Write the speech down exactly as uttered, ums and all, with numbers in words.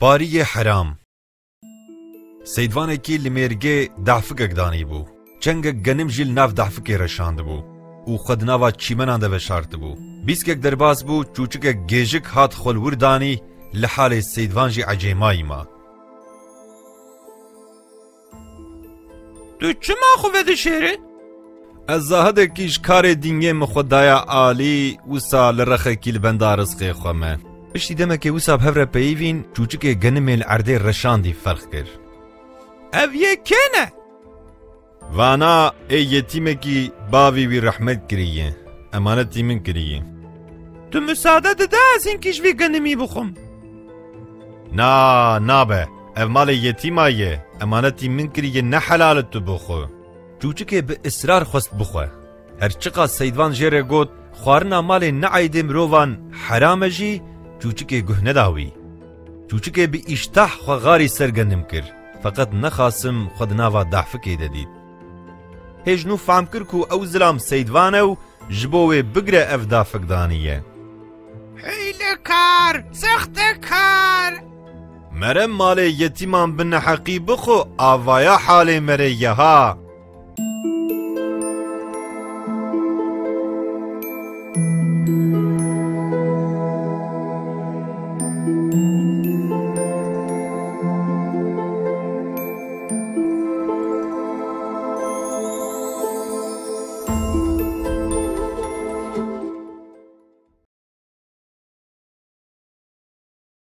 Pariyê heram. Seydvanekî li mêrgê dehfikek danîbû. Çengek genim jî li nav dehfikê reşandibû û xwe di nava çîmenan de veşartibû. Bîskek derbas bû, çûçikek gêjik hat xwe li wir danî, li halê Seydvan jî ecêmayî ma. Tu çima xwe vedişêrî? Ez zahidekî ji karê dîngê min xwe daya alî, wisa li rexekî li benda rizqê xwe me. Piştî demekê wisa bi hev re peyivîn, çûçikê genimê li erdê reşandî ferq kir. Ev yê kê ne? Vana ê yetîmekî bavî wî rehmet kiriye, emanetî min kiriye. Tu misade dide ez hinkî ji vî genimî bixwim? Na, nabe. Ev malê yetîma ye. Emanetî min kiriye, ne helal e tu bixwe. Çûçikê bi israr xwest bixwe. Her çiqas Seydvan jê re got, xwarina malê ne eydê mirovan heram e jî, çûçikê guh neda wî. Çûçikê bi îştah xwe xarî ser genim kir. Feqet ne Xasim xwe di nava dahfikê de dît. Hê ji nû fehm kir ku ew zilam Seydvan e û ji bo wê bigire ev dafik daniye. Hîlekar, sextekar! Mere malê yetîman bi neheqî bixwe, avaya halê mere ye ha.